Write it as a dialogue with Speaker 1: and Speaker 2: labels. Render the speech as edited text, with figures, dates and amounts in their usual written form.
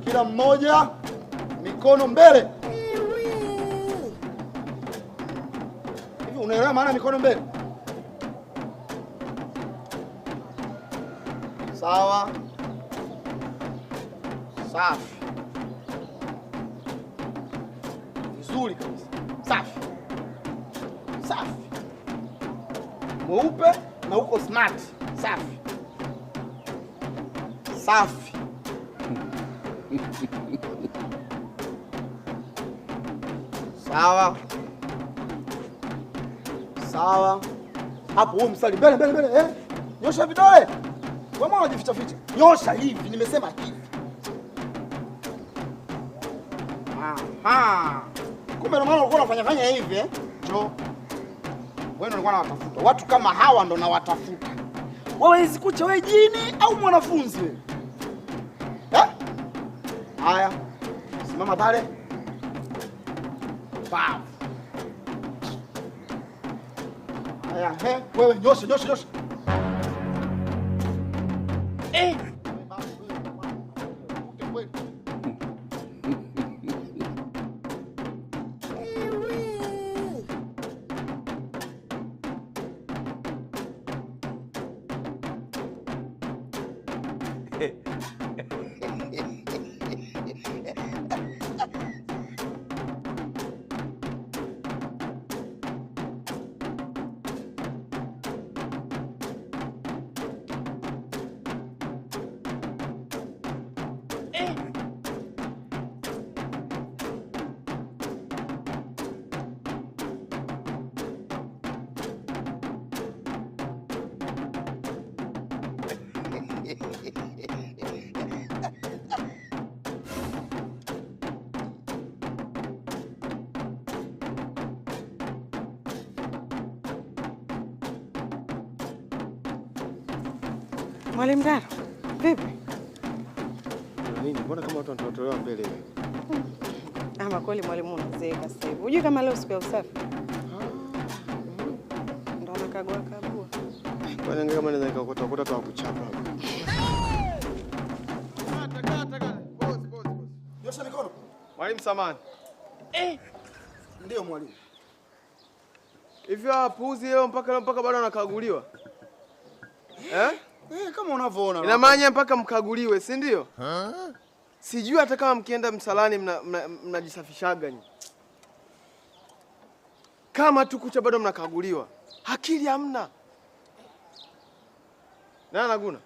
Speaker 1: Kila mmoja mikono mbele. Hivi unaelewa maana mikono mbele? Sawa. Safi. Vizuri kabisa. Safi. Safi. Mweupe na uko smart. Safi. Safi. Sawa. Sawa. Hapo huo mstari mbele mbele mbele eh. Nyosha vidole. Wewe mbona unajificha ficha? Nyosha hivi, nimesema hivi. Aha. Kumbe ndio maana ulikuwa unafanya fanya hivi eh? Njoo. Wewe ndio ulikuwa unawatafuta. Watu kama hawa ndo nawatafuta. Wewe hizi kucha wewe jini au mwanafunzi wewe? Eh? Haya. Simama pale. Bafu. Haya, he, wewe nyosha nyosha nyosha. Eh.
Speaker 2: Mwalimu Ndaro, vipi?
Speaker 3: Nini? Mbona kama watu wanatolewa mbele hivi?
Speaker 2: Ama kweli mwalimu unazeeka sasa hivi. Hujui kama leo siku ya usafi? Ndio nakagua kagua.
Speaker 3: Kwani kama naweza nikaokota okota tu akuchapa hapo.
Speaker 1: Nyosha mikono.
Speaker 3: Mwalimu samani.
Speaker 1: Ndio mwalimu.
Speaker 3: Hivi wapuuzi leo mpaka leo mpaka bado wanakaguliwa? Eh?
Speaker 1: Kama unavyoona.
Speaker 3: Ina maana mpaka mkaguliwe, si ndio? Sijui hata kama mkienda msalani mnajisafishaga nyinyi. Kama tu kucha bado mnakaguliwa. Akili hamna. Nani anaguna?